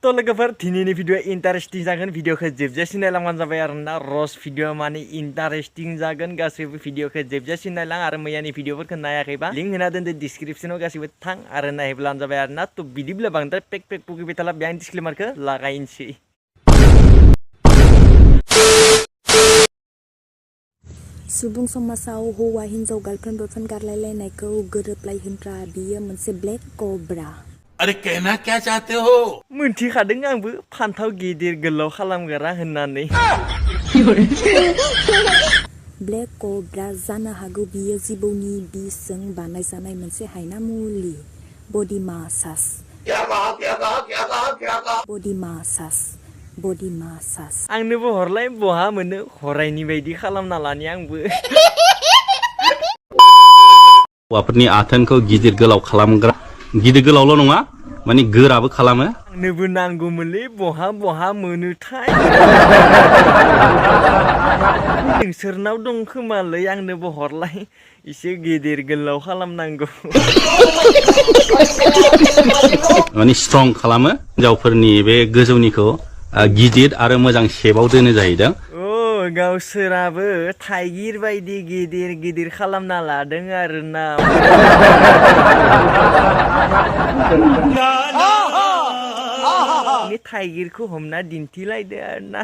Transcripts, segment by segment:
तो लोगोफोर दिनैनि भिडिअ इन्टारेस्टिं जागोन भिडिअखौ जोबजासिम नायलांबानो जाबाय आरोना रस भिडिअ माने इन्टारेस्टिं जागोन गासैबो भिडिअखौ जोबजासिम नायलां आरो मैयानि भिडिअफोरखौ नायाखैबा लिंक होना दोनदो डिसक्रिप्शनाव गासैबो थां आरो नायब्लानो जाबाय आरोना तो बिदिब्ला बांद्राय पेक पेक पुगिबाय थाला बेहाय डिसक्लेमारखौ लागायनोसै सुबुं समाजाव हौवा हिन्जाव गार्लफ्रेन्ड बयफ्रेन्ड गारलायलायनायखौ गोरोबलायहोग्रा बियो मोनसे ब्लेक कब्रा। अरे कहना क्या चाहते हो? मोनथिखादों आंबो फान्थाव गिदिर गोलाव खालामग्रा होननानै ब्लेक कब्रा जानो हागौ बियो जिबौनि बिसजों बानायजानाय मोनसे हायना मुलि बडि मासाज बडि मासाज आंनोबो हरलाय बहा मोनो हरायनि बायदि खालामना लानि आंबो हौवाफोरनि आथोनखौ गिदिर गोलाव खालामग्रा गिदिर गोलावल' नङा माने गोराबो खालामो आंनोबो नांगौमोनलै बहा बहा मोनोथाय नोंसोरनाव दं खोमालै आंनोबो हरलाय एसे गिदिर गोलाव खालामनांगौ माने स्ट्रं खालामो हिनजावफोरनि बे गोजौनिखौ गिदिर आरो मोजां शेपआव दोनो जाहैदों गावसोराबो थाइगिर बायदि गिदिर गिदिर खालामना लादों आरोना थाइगिरखौ हमना दिन्थिलायदो आरोना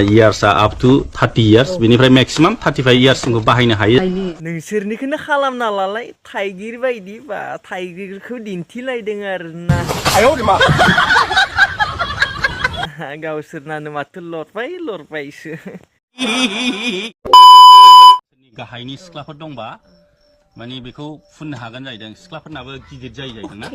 इयार्सआ आप टु 30 इयार्स बेनिफ्राय मेक्सिमाम 35 इयार्ससिमखौ बाहायनो हायो नोंसोरनिखौनो खालामना लालाय थाइगिर बायदि बा थाइगिरखौ दिन्थिलायदों आरोना गावसोरनानो माथो लरबायसो गाहायनि सिख्लाफोर दंबा माने बेखौ फुननो हागोन जाहैदों सिख्लाफोरनाबो गिदिर जाहैदों ना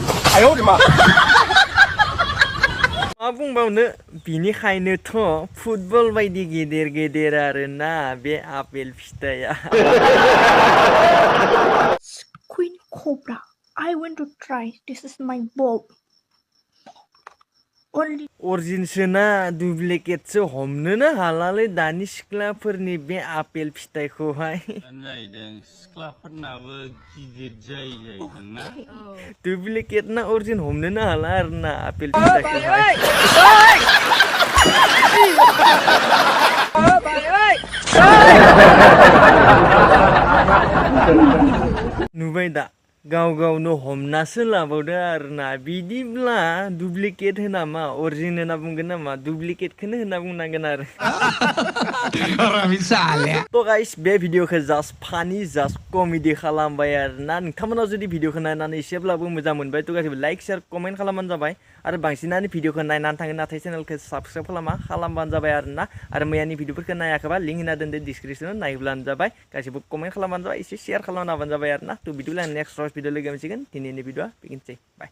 मा बुंबावनो बिनिखायनोथ' फुटबल बायदि गिदिर गिदिर आरोना बे आपेल फिथाइया Queen Cobra, I want to try. This is my bulb. Only अरिजिनसोना डुप्लिकेटसो हमनोनो हालालै दानि सिख्लाफोरनि बे आपेल फिथाइखौहाय सिख्लाफोरनाबो गिदिर जाहैदों ना डुप्लिकेट ना अरिजिन हमनोनो हाला आरोना आपेल फिथाइखौहाय नुबाय दा गाव गावनो हमनासो लाबावदो आरोना बिदिब्ला डुप्लिकेट होना मा अरिजिन होना बुंगोन नामा डुप्लिकेटखौनो होना बुंनांगोन आरो तो गाइस बे भिडिअखौ जास्ट फानि जास्ट कमेडि खालामबाय आरोना नोंथांमोनाव जुदि भिडिअखौ नायनानै एसेब्लाबो मोजां मोनबाय तो गासिबो लाइक शेयार कमेन्ट खालामबानो जाबाय आरो बांसिनानो भिडिअखौ नायनानै थाङो नाथाय चेनेलखौ साबस्क्राइब खालामबानो जाबाय आरोना आरो मैयानि भिडिअफोरखौ नायाखैबा लिंक होना दोनदो डिसक्रिप्शनाव नायब्लानो जाबाय गासिबो कमेन्ट खालामबानो जाबाय एसे शेयार खालामना होबानो जाबाय आरोना तो बिदिब्ला नेक्स्ट भिडिअ लोगो मोनसिगोन दिनैनि भिडिअआ बेखिनिसै बाय